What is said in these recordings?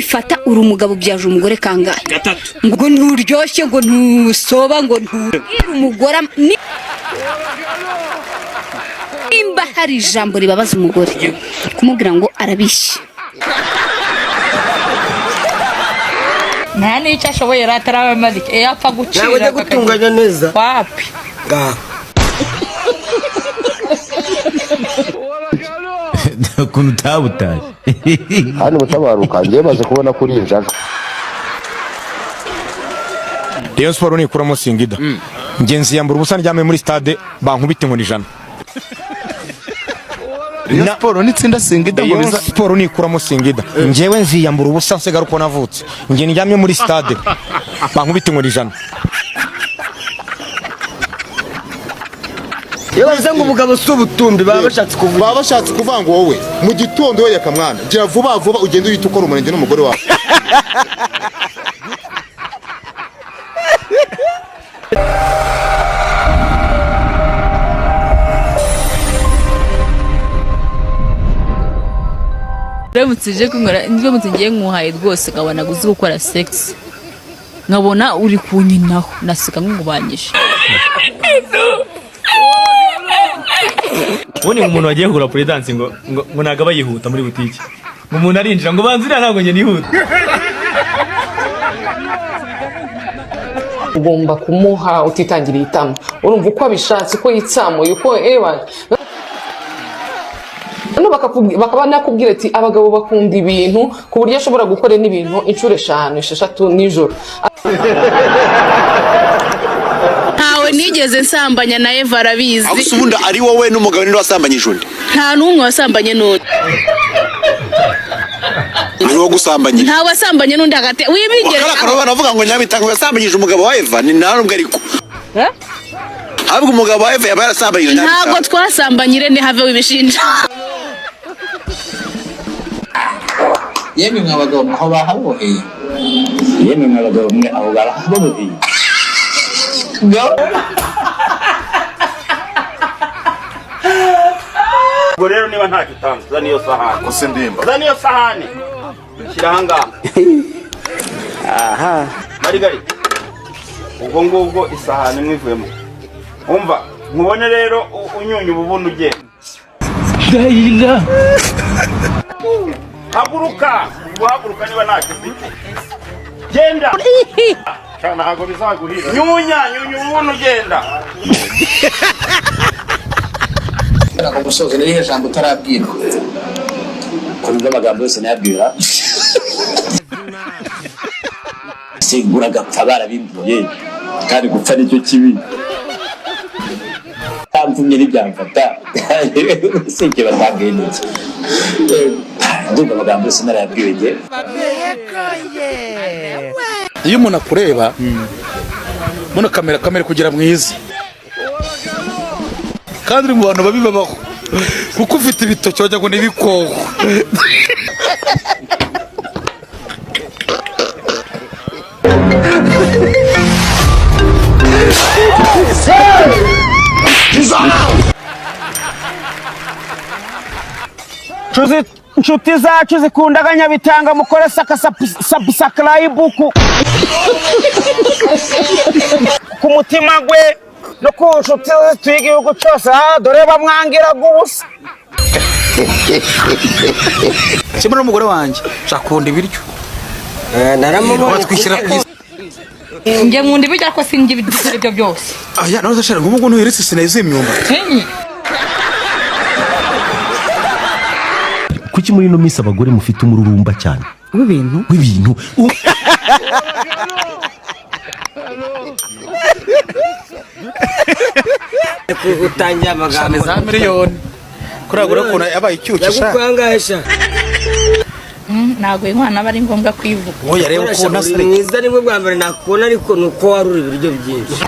Kwifata uri umugabo, ubyaje umugore kangahe? Gatatu. Ngo nturyoshye, ngo ntusoba, ngo ntubwire umugore nimba hari ijambo ribabaza umugore, kumubwira ngo arabishye. Nta n'icyo ashoboye rero, ataraba amaze icyo iyo apfa gucira. Ntabwo ujya gutunganya neza. Wapi. Ngaho. Ukuntu utabutaye. Hano mutabaruka, njyewe maze kubona ko uri injajwa. Rayon Sport nikuramo Singida, ngenzi yambura ubusa ndyame muri stade, bankubita inkoni 100. Rayon Sport nitsinda Singida ngo Rayon biza Sport nikuramo Singida, njyewe nziyambura ubusa nsigara uko navutse, njye ndyamye muri stade, bankubita inkoni 100. Iyo bavuze ngo umugabo si ubutumbi, baba bashatse kuvuga Baba bashatse kuvuga ngo wowe mu gitondo we yakamwana, gira vuba vuba ugende uhite ukora umurenge n'umugore wawe. Uramutse uje kunkora, ndamutse ngiye nkuhaye rwose, nkabona uzi gukora sex, nkabona uri kunyinaho, nasiga nk'umubanyije. Ubundi ngo umuntu wagiye kugura puridansi ngo ntabwo aba yihuta muri butike, ngo umuntu arinjira ngo banza uriya, ntabwo njye nihuta. Ugomba kumuha utitangiriye itama, urumva uko abishatse, uko yitsamuye, uko ewa hano bakaba nakubwira ati abagabo bakunda ibintu ku buryo ashobora gukora n'ibintu inshuro eshanu, esheshatu nijoro. Ntawe nigeze nsambanya na Eva arabizi. Aho se ubundi ari wowe n'umugabo, ninde wasambanyije undi? Nta n'umwe wasambanye n'undi. Ari wowe gusambanyije? Ntawe wasambanye n'undi hagati wibigere. Wakara baravuga ngo Nyamitanga yasambanyije umugabo wa Eva, ni nta nubwo ariko ahubwo umugabo wa Eva yaba yarasambanyije Ntabwo Nyamitanga. twasambanye, Irene, have wibishinja. Yemwe mwa bagabo mwe, aho bahaboheye. Yemwe mwa bagabo mwe, aho barahaboheye. Ubwo rero niba ntacyo utanze, zana iyo sahani. Kose ndimba. Zana iyo sahani, shyira ahangaha. Aha marigari, ubwo ngubwo isahani imwe ivuyemo. Umva nkubone rero unyunya ububuno ugenda. Haguruka ubwo, haguruka niba ntacyo ufite, genda. Ntabwo bizaguhira. Nyunya, nyunya ububuno ugenda. Ku musozo, ni irihe jambo utarabwirwa? Ko numva amagambo yose nayabwira, singura agapfa barabimbuye, kandi gupfa nicyo kibi. Tamvumye ntibyamfata, sinjye batangaye n'iki? Ndumva amagambo yose narayabwiwe njye. Iyo umuntu akureba muno, kamera kamera kugira mwiza, kandi uri mu bantu babi babaho, kuko ufite ibitoki wagira ngo ni ibikoko. Inshuti zacu zikundaga Nyabitanga, mukore subscribe ku mutima gwe no ku nshuti zituye igihugu cyose. Dore bamwangiraga ubusa. Kimwe n'umugore wanjye akunda ibiryo. Naramubonye. Batwishyira ku isi. Njye nkunda ibiryo, ariko sinjye ibiryo ibyo aribyo byose. Aya nawe zashara nk'ubu ngubu ntuheretse sinayizuye imyumbati. Kuki muri ino minsi abagore mufite umururumba cyane W'ibintu. W'ibintu. Utangiye amagambo. Za miliyoni kuragura ukuntu yabaye icyuki sha. Yagukangahe sha? Ntabwo inkwano aba ari ngombwa kwivuga. Wowe yareba ukuntu Uri asa. mwiza, nibwo bwa mbere nakubona, ariko ni uko warura ibiryo byinshi.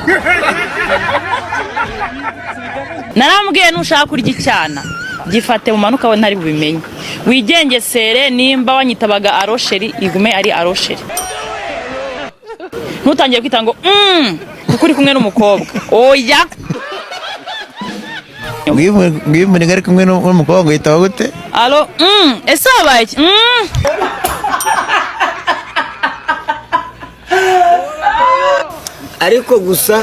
Narambwiye nushaka kurya icyana, gifate mu manuka, we ntari bubimenye, wigengesere. Nimba wanyitabaga arosheri, igume ari arosheri, ntutangiye kwita ngo kuko uri kumwe n'umukobwa, oya. Ngiyo umuntu ari kumwe n'umukobwa ngo yitaba gute? Alo, ese wabaye iki? Ariko gusa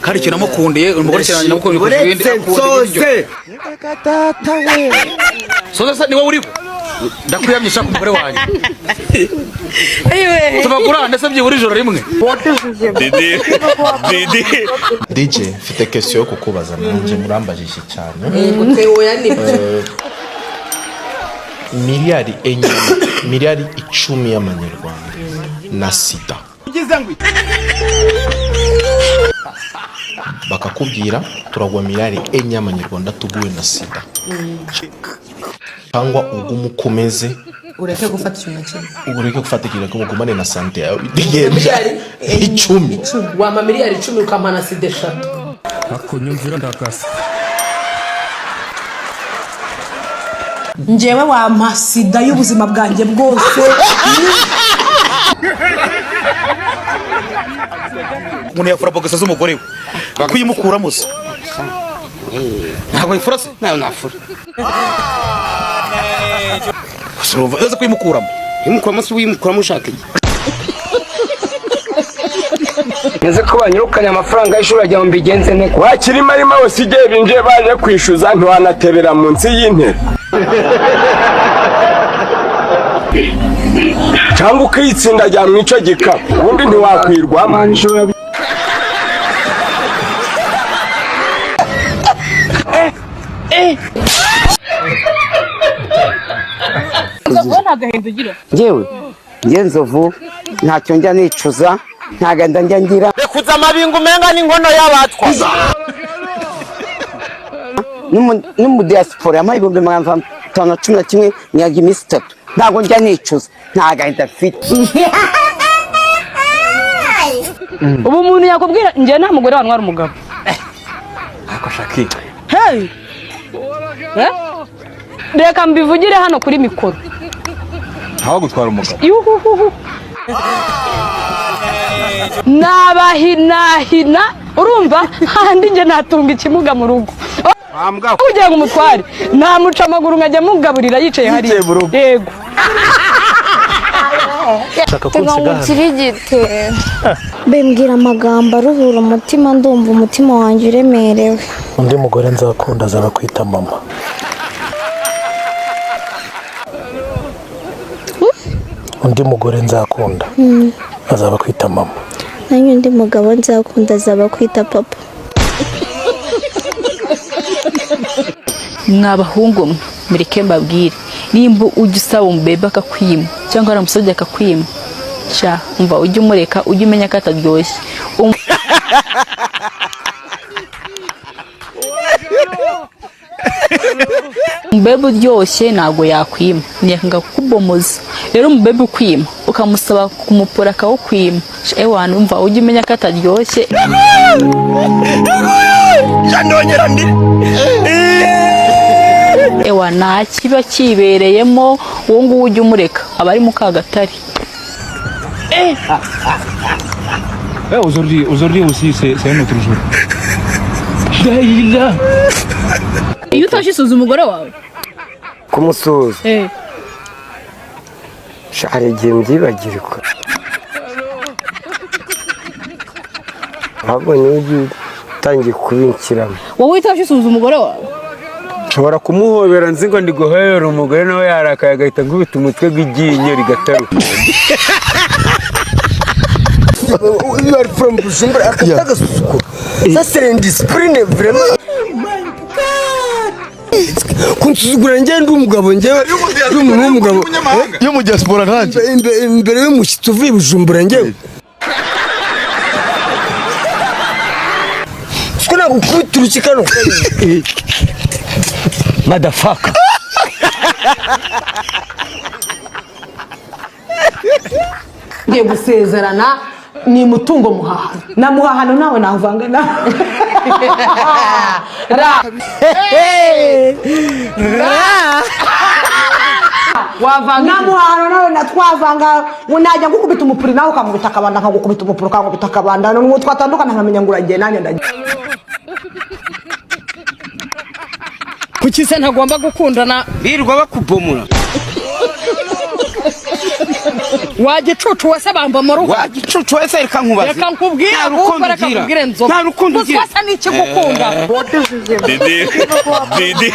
Kandi ikintu namukundiye umugore cyane, namukundiye kurusha ibindi, Uretse akunda ibiryo. Nsoze. Soze se niwe uriho? Ndakwiyamye, shaka umugore wanjye tubagura ndetse byibura ijoro rimwe. Didi. DJ, mfite question yo kukubaza nanjye, murambajije cyane. Yego, oya, nibyo. Miliyari 4, miliyari 10 y'amanyarwanda na sida, bakakubwira turagwa miliyari 4 y'amanyarwanda tuguwe na sida, cyangwa ugume ukomeze Ureke gufata ikintu na kimwe. Ureke gufata ikintu, ko ugumane na santé yawe idegemvya. Miliyari 10. 10, wampa miliyari 10 ukampa na sida 3. Akunyumvira ndakasa. Njyewe wampa sida y'ubuzima bwanjye bwose. Umuntu yafura bogasa z'umugore we kuyimukuramo se? Ntabwo yifura se? Nawe nafura. Gusa urumva uza kuyimukuramo. Imukuramo se, uyimukuramo ushaka iki? Nzi ko banyirukanye amafaranga y'ishuri, agira ngo mbigenze nte? Wakirimo arimo wese igihe binjiye baje kwishyuza, ntiwanatebera munsi y'intebe cyangwa ukitsinda mu icyo gikapu, ubundi ntiwakwirwamo. Nzovu, nta gahinda ugira? Njyewe, njye Nzovu, ntacyo njya nicuza, nta gahinda njya ngira. Rekuza amabinga, umenga n'inkono y'abatwa. N'umudiyasipora yampaye 511,000, nyaga iminsi 3. Ntabwo njya nicuza, nta gahinda mfite. Ubu umuntu yakubwira, njye nta mugore wantwara umugabo. Ariko shaki. Hey! Eh? Reka mbivugire hano kuri mikoro. Ntawe gutwara umugabo. Yuhuhuhu, nabahinahina, urumva handi njye natunga ikimuga mu rugo kugira ngo umutware, namuca amaguru nkajya mugaburira yicaye hariya. Yego. Tega ngukirigite, mbembwira amagambo aruhura umutima, ndumva umutima wanjye uremerewe. Undi mugore nzakunda azaba kwita mama. Undi mugore nzakunda azaba kwita mama. Nanjye undi mugabo nzakunda azaba kwita papa. Mwa bahungu mwe, mureke mbabwire, nimba ujya usaba umubebe akakwima, cyangwa hari umusore akakwima, sha umva, ujye umureka, ujye umenya ko ataryoshye. Umubebe uryoshye ntabwo yakwima, ntiyakanga kukubomoza. Rero umubebe ukwima ukamusaba kumupora akawukwima, sha ewana, umva, ujye umenya ko ataryoshye. Ndongera ndi. Ewa, nta kiba kibereyemo, uwo nguwo ujye umureka, aba ari mu kagatare. Aujourd'hui, aujourd'hui aussi, c'est un autre jour. Iyo utashye usuza umugore wawe? Kumusuhuza? Sha, hari igihe mbyibagirwa, ahubwo niwe ugiye utangiye kubinshyiramo. Wowe utashye usuza umugore wawe? Nshobora kumuhobera nzi ngo ndi guhobera umugore, nawe yarakaye agahita nkubita umutwe gw'iryinyo rigataruka. You are from Bujumbura, akata agasuzuguro. Ça, c'est indiscipline vraiment. Kunsuzugura njye ndi umugabo, njyewe ndi umuntu w'umugabo yo mu diaspora nkanjye. Imbere y'umushyitsi uvuye i Bujumbura, njyewe siko nagukubita urushyi kano kanya. Motherfucker. Ngiye gusezerana ni mutungo muhahano na muhahano, nawe navanga na ra ra wavanga na muhahano nawe na twavanga ngo najya ngukubita umupuri nawe ukankubita akabanda, nkagukubita umupuri ukankubita akabanda, nubwo twatandukana nkamenya ngo uragiye nanjye ndagiye. Kuki se ntagomba gukundana? Birirwa bakubomora. Wa gicucu wese bamba mu rugo. Wa gicucu wese, reka nkubaze. Reka nkubwire. Nta Ahubwo rukundo reka ugira. nkubwire nzoga. Nta rukundo ugira. Gusa n'ikigukunda. Didi, Didi.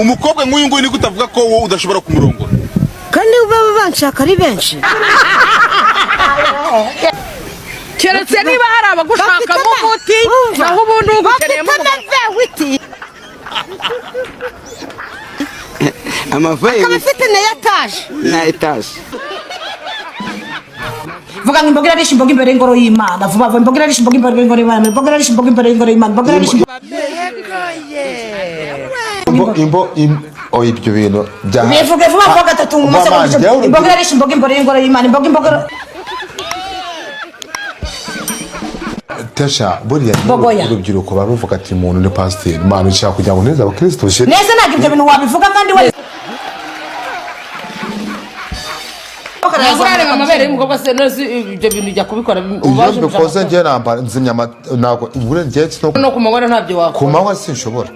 Umukobwa nk'uyu nguyu niko utavuga ko wowe udashobora kumurongora? Kandi baba banshaka ari benshi. Keretse niba hari abagushakamo umuti, naho ubundi ugukeneyemo amavewiti. Amaveyi. Akaba afite na etaje. Na etaje. Vuga ngo imboga irarisha imboga imbere y'ingoro y'Imana vuba vuba. Imboga irarisha imboga imbere y'ingoro y'Imana. Imboga irarisha imboga imbere y'ingoro y'Imana. Imboga irarisha imboga. Imbo imbo oh, ibyo bintu bya Bivuge vuba vuba gatatu mu masegonda Mama, 10. njyewe Imboga irarisha imboga imbere y'ingoro y'Imana. Imboga, imboga. Tesha, buriya Bogoya. urubyiruko baruvuga ati umuntu ni pasiteri, Imana ishaka kugira ngo neza abakristo shit. Neza, ntabwo ibyo bintu wabivuga kandi we Ntabwo urareba amabere y'umukobwa se neza? Ibyo bintu ujya kubikora? Iyo mbikoze njye nambara nzimya ntabwo uburengeje njye sino. No ku manywa ntabyo ku wakora? Manywa sinshobora.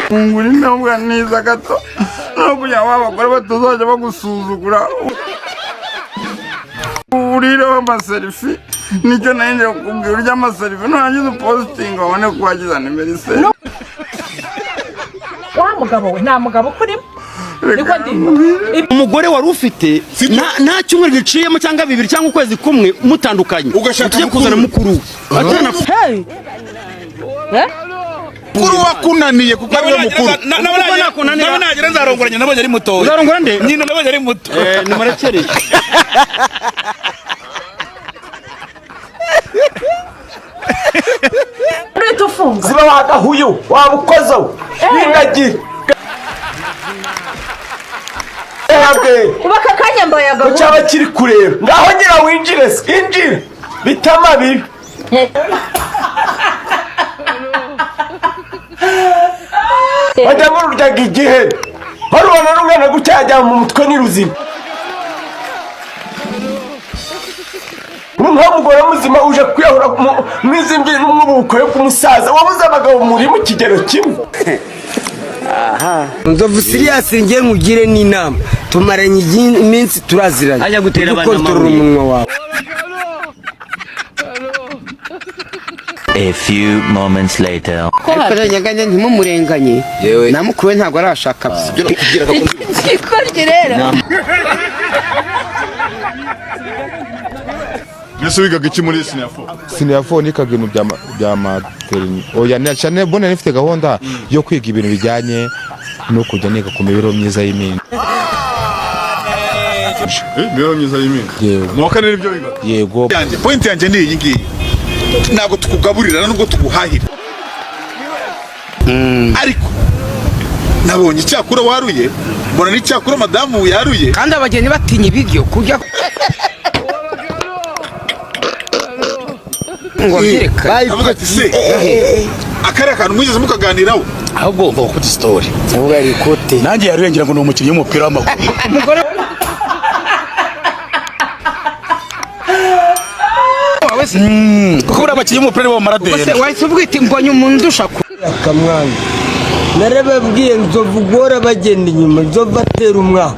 Fungura intambwe neza gato no kugira ngo abagore batazajya bagusuzugura. Urireho amaselfie, nicyo nari ngiye kukubwira. Urya amaselfie nurangiza upositinga ubone ko wagize anniversaire. Wa mugabo we, nta mugabo ukurimo, niko ndi. Umugore wari ufite nta cyumweru giciyemo cyangwa 2 cyangwa ukwezi kumwe mutandukanye, Ugashaka ugiye kuzana mukuru we. Atana. Mukuru wakunaniye kuko ari we mukuru. Nawe nagera nzarongoranya, nabonye ari mutoya. Uzarongora nde? Nyina nabonye ari muto. Eh, nimurekere. Uretse ufunga. Ziba wagahuyu waba ukozeho n'ingagi. Ubu aka kanya mbaye Ko cyaba kiri kureba ngaho ngira winjire se, injira bitama bibi. Bajya mururyaga igihe barubona n'umwana gutya yajya mu mutwe ni ruzima. Nka mugore muzima uje kwiyahura mw'izi mbi n'umwubuko yo kumusaza wabuze abagabo muri mu kigero kimwe. Nzovu serious, ngiye nkugire n'inama, tumaranye iminsi turaziranye. Ajya gutera abana Ukontorora amabuye. umunwa wawe. A few moments later. Ariko rero nyaganya ntimumurenganye, na mukuru we ntabwo arashaka. Ikorye rero. Mbese wigaga iki muri senior 4? Senior 4 nikaga ibintu bya maternité. Oya, na cyane mbona nifite gahunda yo kwiga ibintu bijyanye no kujya niga ku mibereho myiza y'iminsi. Imibereho myiza y'iminsi? Yego. Mu wa kane nibyo wigaga? Yego. Point yanjye ni iyi ngiyi: ntabwo tukugaburira nubwo tuguhahira, ariko nabonye icyakura waruye, mbona n'icyakura madamu yaruye. Kandi abageni batinya ibiryo kurya ngo byerekane. Avuga ati se akariya kantu mwigeze mukaganiraho? Ahubwo wumva gukubita isitori nanjye yaruye ngira ngo ni umukinnyi w'umupira w'amaguru. Umugore Kuko buriya abakinnyi b'umupira nibo bamara Ubwo se deni. Wahise uvuga iti mbonye umuntu undusha Akamwana narababwiye, nzovu guhora bagenda inyuma, nzovu atera umwaka.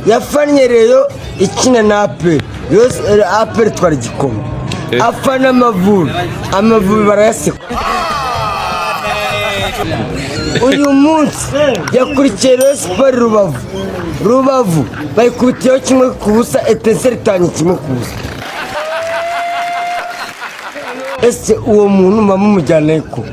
Yafannye Rayon ikina na APR yose, APR itwara igikombe. Afana Amavubi, Amavubi barayaseka. Uyu munsi yakurikiye Rayon Sports Rubavu, Rubavu bayikubitiyeho 1-0, Etincelles itanye 1-0. Ese uwo muntu mba mumujyana ko?